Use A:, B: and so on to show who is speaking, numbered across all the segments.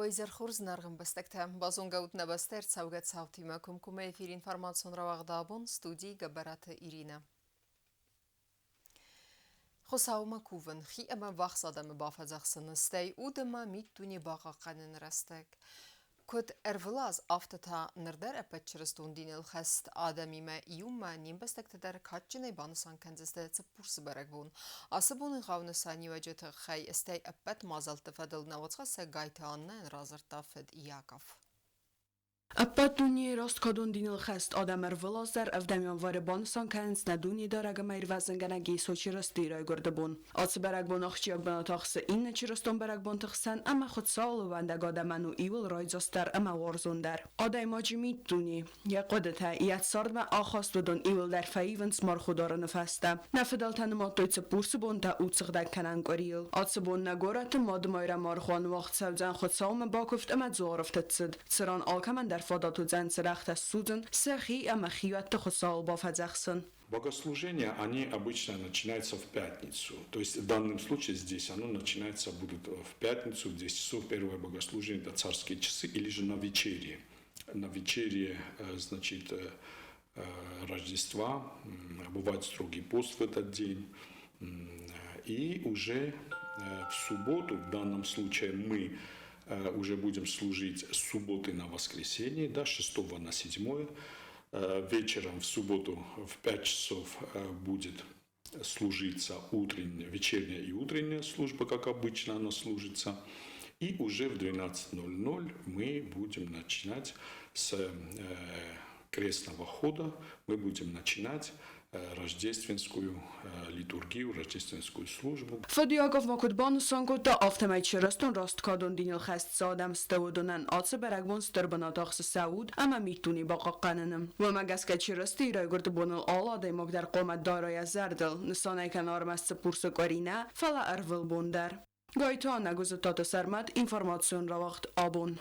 A: Уӕ изӕр хорз, зынаргъ ӕмбӕстӕгтӕ! Базонгӕ ут нӕ бӕстӕ ӕрцӕугӕ цаутимӕ комкоммӕ эфир информацион рауагъды абон студийы Гӕбӕраты Иринӕ. Хуыцаумӕ кувын, хи ӕмӕ ӕввахс адӕмы бафӕдзӕхсыны, стӕй уд ӕмӕ миддуне бахъахъхъӕныны рӕстӕг. Куыд ӕрвылаз, афтӕ та ныр дӕр ӕппӕт чырыстон диныл хӕст адӕмимӕ иумӕ не мбӕстӕгтӕ дӕр кадджынӕй банысан кӕндзысты Цыппурсы бӕрӕгбон. Ацы бон егъау нысаниуӕджы тыххӕй, стӕй ӕппӕт мадзӕлтты фӕдыл нӕ уацхӕссӕг Гайты Аннӕйӕн радзырдта фыд Иаков.
B: Ӕппӕт дунейы рӕсткадон диныл хӕст адӕм ӕрвылаз дӕр ӕвдӕм январы банысан кӕнынц нӕ Дунедарӕг ӕмӕ Ирвӕзынгӕнӕг Йесо Чырыстийы райгуырды бон. Ацы бӕрӕгбон ахсджиаг бынат ахсы иннӕ чырыстон бӕрӕгбонты хсӕн ӕмӕ Хуыцауыл ӕууӕндӕг адӕмӕн у иуыл райдзастдӕр ӕмӕ уарзондӕр. Адӕймаджы миддуне, йӕ хъуыдытӕ, йӕ цардмӕ ахаст уыдон иуылдӕр фӕивынц марходарыны фӕстӕ. Нӕ фыдӕлтӕ нымадтой Цыппурсы бонтӕ удсыгъдӕг кӕнӕн къуырийыл. Ацы бон нӕ горӕты Мадымайрӕм аргъуан уагъд цӕудзӕн Хуыцаумӕ бакуывд ӕмӕ дзуарыфтыд цыд, цыран алкӕмӕн дӕр фадат уыдзӕн цырӕгътӕ ссудзын, сӕхи ӕмӕ хиуӕтты Хуыцауыл бафӕдзӕхсын.
C: Богослужение, они обычно начинаются в пятницу. То есть в данном случае здесь оно начинается будет в пятницу в 10 часов. Первое богослужение – это царские часы или же на вечере. На вечере, значит, Рождества, бывает строгий пост в этот день. И уже в субботу, в данном случае мы уже будем служить с субботы на воскресенье, да, 6 на 7. Вечером в субботу в 5 часов будет служиться утренняя, вечерняя и утренняя служба, как обычно она служится. И уже в 12:00 мы будем начинать с крестного хода, мы будем начинать рождественскую литургию, рождественскую службу.
B: Фыд Иаков ма куыд банысан кодта, афтӕмӕй чырыстон рӕсткадон диныл хӕст цы адӕм сты, уыдонӕн ацы бӕрӕгбон стыр бынат ахсы сӕ уд ӕмӕ миддуне бахъахъхъӕныны. Уымӕ гӕсгӕ Чырыстийы райгуырды боныл алы адӕймаг дӕр хъуамӕ дара йӕ зӕрдыл, нысанӕй кӕна ӕрмӕст Цыппурсы къуыри нӕ, фӕлӕ ӕрвылбон дӕр. Гайты Аннӕ Гуызыттаты Сӕрмӕт, информацион рауагъд «Абон».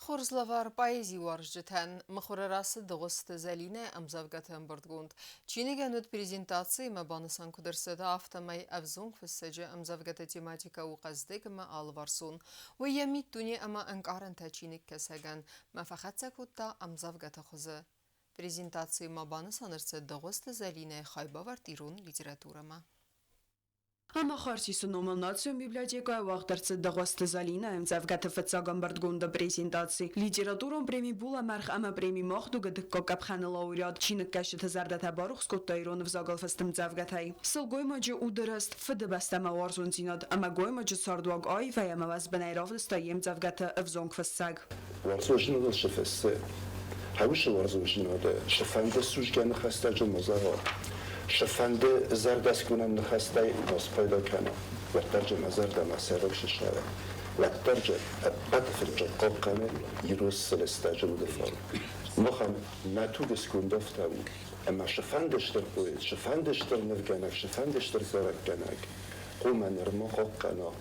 A: Хорз лӕвар поэзиуарзджытӕн мыхуыры рацыд Дыгъуызты Зӕлинӕ ӕмдзӕвгӕты ӕмбырдгонд. Чиныгӕн уыд презентациимӕ банысан куыд ӕрцыд, афтӕмӕй ӕвзонг фыссӕджы ӕмдзӕвгӕты тематикӕ у хъӕздыг ӕмӕ алыварсон. Уый йӕ миддуне ӕмӕ ӕнкъарӕнтӕ чиныгкӕсӕгӕн ма фӕхӕццӕ кодта ӕмдзӕвгӕты хуызы. Презентацийы ма банысан ӕрцыд Дыгъуызты Зӕлинӕйы хайбавӕрд ирон литературӕмӕ.
B: Анахарсисы номыл национ библиотекӕйы уагъд ӕрцыд Дыгъуызты Зӕлинӕ ӕмдзӕвгӕты фыццаг ӕмбырдгонды презентаци. Литературон преми «Булӕмӕргъ» ӕмӕ преми «Махдуг-ы» дыккаг къӕпхӕны лауреат чиныгкӕсджыты зӕрдӕтӕ барухс кодта ирон ӕвзагыл фыст ӕмдзӕвгӕтӕй. Сылгоймаджы уды рӕзт, фыдыбӕстӕмӕ уарзондзинад ӕмӕ гоймаджы цардуаг аивӕй ӕмӕ уӕзбынӕй равдыста йе мдзӕвгӕты ӕвзонг фыссӕг.
D: Уарзондзинадыл цы фыссы, хӕусы уарзондзинады цы-фӕнды судзгӕ ныхӕстӕ ма зӕгъа, цы-фӕнды зӕрдӕскъуынӕн ныхӕстӕй ма спайда кӕна, уӕддӕр дзы мӕ зӕрдӕмӕ сӕйраг сысары, уӕддӕр дзы ӕппӕты фыццаг хъахъхъӕны ирон сылыстӕджы уды фарн. Махӕн нӕ туг сконд афтӕ у, ӕмӕ цыфӕнды стыр поэт, цыфӕнды стыр нывгӕнӕг, цыфӕнды стыр зарӕггӕнӕг хъуамӕ нырма хъахъхъӕна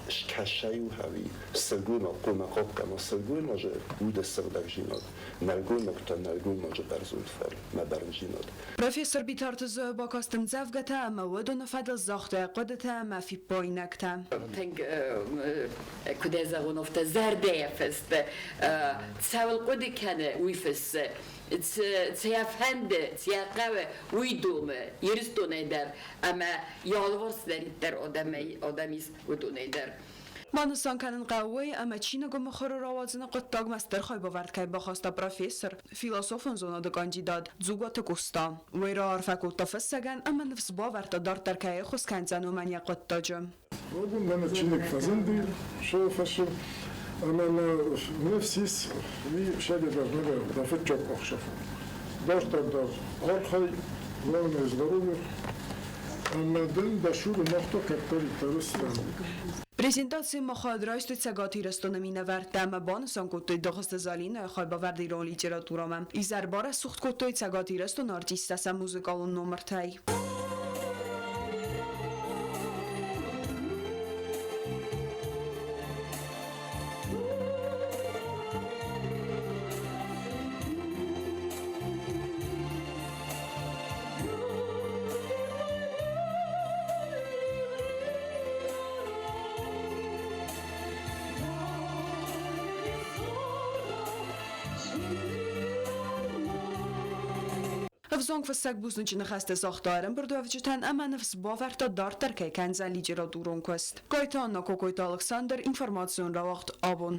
D: скӕсай-у ӕви сылгоймаг хъуамӕ хъахъхъӕна сылгоймаджы уды сыгъдӕгдзинад, нӕлгоймаг та нӕлгоймаджы бӕрзонд фарн мӕ бӕрндзинад.
B: Профессор Битарты Зоя бакаст ӕмдзӕвгӕтӕ ӕмӕ уыдоны фӕдыл загъта йӕ хъуыдытӕ ӕмӕ фиппаинӕгтӕ.
E: Тынг, куыд ӕй зӕгъон, афтӕ зӕрдӕйӕ фыст, цӕуыл хъуыды кӕны, уый фыссы. Цы йӕ фӕнды, цы йӕ хъӕуы, уый домы Ирыстонӕй дӕр ӕмӕ йӕ алыварс цыдӕриддӕр адӕм ис, уыдонӕй дӕр.
B: Банысан кӕнын хъӕуы уый, ӕмӕ чиныгы мыхуыры рауадзыны хъуыддагмӕ стыр хайбавӕрд кӕй бахаста профессор, философон зонады кандидат Дзугаты Къоста. Уый раарфӕ кодта фыссӕгӕн ӕмӕ ныфс бавӕрдта, дарддӕр кӕй ӕххуыс кӕндзӕн уымӕн йӕ хъуыддаджы.
F: Абон мӕнӕ чиныг фӕзынди фӕсыл, ӕмӕ мӕ ныфс ис, уый сӕдӕгӕр нывӕрдта фыццаг ӕхсӕв. Дарддӕр дӕр архай, главное здоровье, ӕмӕ дын дӕ цуры мах та кӕддӕриддӕр стӕм.
B: Презентацийы ма хайад райстой Цӕгат Ирыстоны минӕвӕрттӕ ӕмӕ банысан кодтой Дыгъуызты Залинӕйы хайбавӕрд ирон литературӕмӕ. Изӕр барӕсугъд кодтой Цӕгат Ирыстоны артисттӕ сӕ музыкалон номыртӕй. Ӕвзонг фыссӕг бузныджы ныхӕстӕ загъта ӕрӕмбырдуӕвджытӕн ӕмӕ ныфс бавӕрдта, дарддӕр кӕй кӕндзӕн литературон куыст. Гайты Анна, Кокойты Алыксандр, информацион рауагъд «Абон».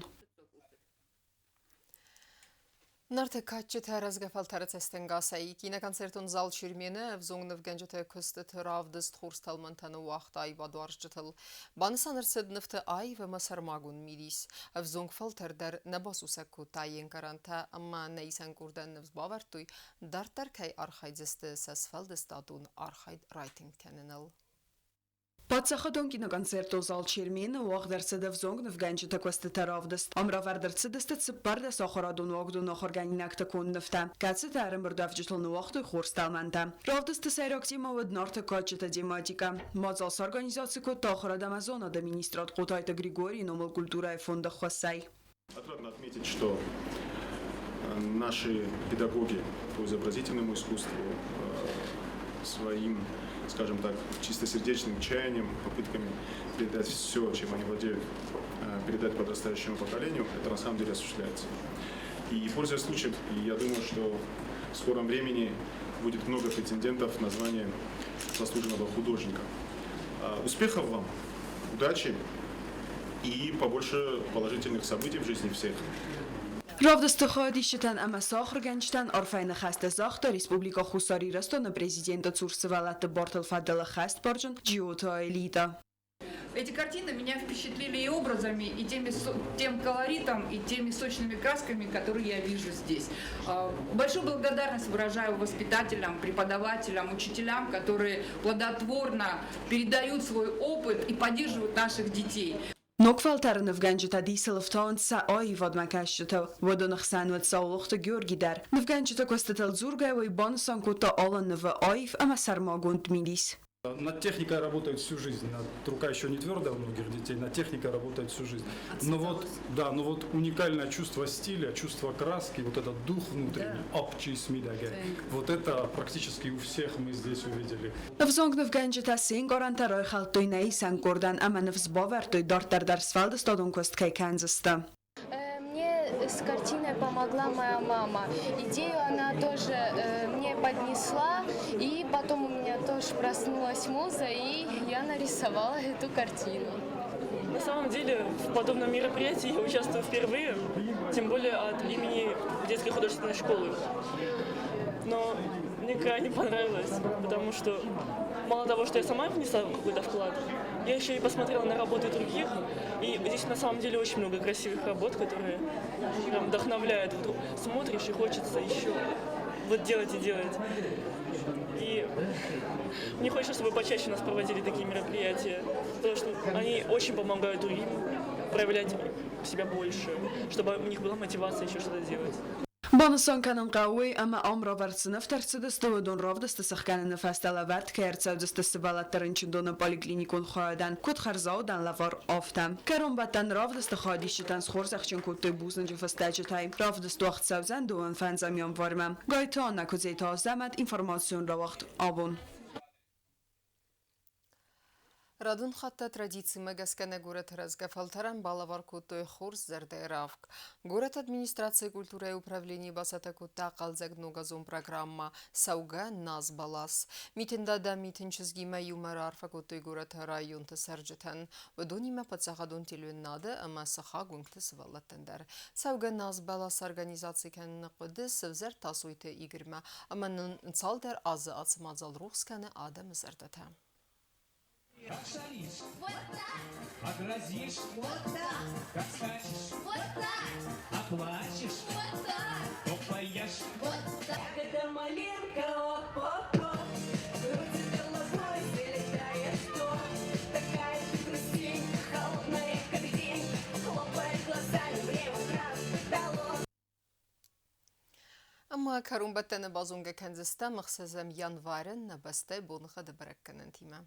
A: Нарты кадджытӕ рӕзгӕ фӕлтӕры цӕстӕнгасӕй киноконцертон зал Чермен-ы ӕвзонг нывгӕнджыты куыстыты равдыст хурстӕлмӕнтӕ ныууагъта аивадуарзджытыл. Банысан ӕрцыд нывты аив ӕмӕ сӕрмагонд мидис. Ӕвзонг фӕлтӕр дӕр нӕ басусӕг кодта йе нкъарӕнтӕ ӕмӕ нӕ исӕн къордӕн ныфс бавӕрдтой, дарддӕр кӕй архайдзысты сӕ сфӕлдыстадон архайд райтынг кӕныныл.
B: Паддзахадон киноконцертон зал Чермен-ы уагъд ӕрцыд ӕвзонг нывгӕнджыты куыстытӕ равдыст. Ам равӕрд ӕрцыдысты 14 ахуырадон уагдоны ахуыргӕнинӕгты конд нывтӕ, кӕцытӕ ӕрӕмбырдуӕвджытыл ныууагътой хорз тӕлмӕнтӕ. Равдысты сӕйраг темӕ уыд Нарты кадджыты тематикӕ. Мадзал сорганизаци кодта ахуырад ӕмӕ зонады министрад Хъотайты Григорийы номыл культурӕйы фонды ӕххуысӕй.
G: Отрадно отметить, что наши педагоги по изобразительному искусству своим, скажем так, чистосердечным чаянием, попытками передать все, чем они владеют, передать подрастающему поколению, это на самом деле осуществляется. И, пользуясь случаем, я думаю, что в скором времени будет много претендентов на звание заслуженного художника. Успехов вам, удачи и побольше положительных событий в жизни всех.
B: Равдысты хайадисджытӕн ӕмӕ сӕ ахуыргӕнджытӕн арфӕйы ныхӕстӕ загъта Республикӕ Хуссар Ирыстоны Президенты цур сывӕллӕтты бартыл фӕдыл ӕххӕстбарджын Джиоты Аэлитӕ.
H: Эти картины меня впечатлили и образами, и тем колоритом, и теми сочными красками, которые я вижу здесь. Большую благодарность выражаю воспитателям, преподавателям, учителям, которые плодотворно передают свой опыт и поддерживают наших детей.
B: Ног фӕлтӕры нывгӕнджытӕ дисыл ӕфтауынц сӕ аивадмӕ кӕсджыты. Уыдоны хсӕн уыд Саулохты Георги дӕр. Нывгӕнджыты куыстытыл дзургӕ уый банысан кодта алы нывы аив ӕмӕ сӕрмагонд мидис.
I: Над техникой работают всю жизнь. Рука еще не твердая у многих детей, над техникой работают всю жизнь. Но вот, да, но вот уникальное чувство стиля, чувство краски, вот этот дух внутренний, да, вот это практически у всех мы здесь увидели.
B: Ӕвзонг нывгӕнджытӕ се нкъарӕнтӕ райхӕлдтой нӕ исӕн къордӕн ӕмӕ ныфс бавӕрдтой, дарддӕр дӕр сфӕлдыстадон куыст кӕй кӕндзысты.
J: Мне с картиной помогла моя мама. Идею она тоже мне поднесла, и потом у меня тоже проснулась муза, и я нарисовала эту картину.
K: На самом деле в подобном мероприятии я участвую впервые, тем более от имени детской художественной школы. Но мне крайне понравилось, потому что мало того, что я сама внесла какой-то вклад, я еще и посмотрела на работы других, и здесь на самом деле очень много красивых работ, которые прям вдохновляют. Вот смотришь и хочется еще вот делать и делать. И мне хочется, чтобы почаще у нас проводили такие мероприятия, потому что они очень помогают другим проявлять себя больше, чтобы у них была мотивация еще что-то делать.
B: Банысан кӕнын хъӕуы уый, ӕмӕ ам равӕрд цы нывтӕ ӕрцыдысты, уыдон равдысты сыхгӕныны фӕстӕ лӕвӕрд кӕй ӕрцӕудзысты сывӕллӕтты рынчындоны поликлиникон хайадӕн, куыд хӕрзаудӕн лӕвар, афтӕ. Кӕронбӕттӕн равдысты хайадисджытӕн схорзӕхджын кодтой бузныджы фыстӕджытӕй. Равдыст уагъд цӕудзӕн дыууын фӕндзӕм январмӕ. Гайты Аннӕ, Куыдзеты Азӕмӕт, информацион рауагъд «Абон».
A: Радон хатт та традицимӕ гӕсгӕ нӕ горӕты рӕзгӕ фӕлтӕрӕн балӕвар кодтой хорз зӕрдӕйы равг. Горӕты администрацийы культурӕйы управленийы бацӕттӕ кодта хъӕлдзӕг ногазон программӕ «Цӕугӕ назбӕлас». Митын Дада Митын чызгимӕ иумӕ раарфӕ кодтой горӕты районты цӕрджытӕн. Уыдонимӕ паддзахадон телеуынынады ӕмӕ сыхаг уынгты сывӕллӕттӕн дӕр. Цӕугӕ назбӕлас организаци кӕныны хъуыды сӕвзӕрд Тасойты Игорьмӕ ӕмӕ нын цалдӕр азы ацы мадзал рухс кӕны адӕмы зӕрдӕтӕ.
L: Как шалишь? Вот так. А грозишь? Вот так. Как скачешь? Вот так. А плачешь? Вот так. То поешь? Вот так.
M: Это малинка, оп-оп-оп. Крутит головой, залетает в топ. Такая ты грустинка, холодная, как день. Хлопает глазами, время красный талон.
A: Ӕмӕ кӕронбӕттӕны базонгӕ кӕндзыстӕм ӕхсӕзӕм январы нӕ бӕстӕйы боныгъӕды бӕрӕггӕнӕнтимӕ.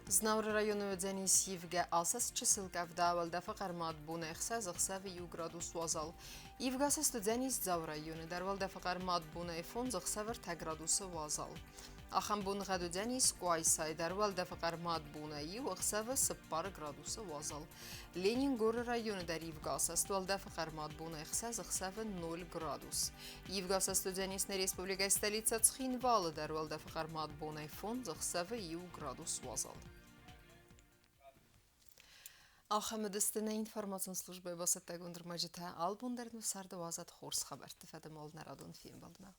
A: Знауыры районы уыдзӕнис ивгӕ асӕст чысыл къӕвда, уӕлдӕфы хъӕрмад бонӕй ӕхсӕз, ӕхсӕвы иу градус уазал. Ивгӕ асӕст уыдзӕнис Дзауы районы дӕр, уӕлдӕфы хъӕрмад бонӕй фондз, ӕхсӕвы ӕртӕ градусы уазал. Ахӕм боныгъӕд уыдзӕнис Къуайсайы дӕр. Уӕлдӕфы хъӕрмад бонӕй иу, ӕхсӕвы 4 градусы уазал. Ленингоры районы дӕр ивгӕ асӕст уӕлдӕфы хъӕрмад бонӕй 6, ӕхсӕвы 0 градус. Ивгӕ асӕст уыдзӕнис нӕ республикӕйы столицӕ Цхинвалы дӕр уӕлдӕфы хъӕрмад бонӕй 5, ӕхсӕвы 1 градус уазал. Ахӕм уыдысты нӕ информацион службӕйы бацӕттӕгонд ӕрмӕджытӕ. Албон дӕр нын царды уадзӕд хорз хабӕртты фӕдыл нӕ радон фембӕлдмӕ.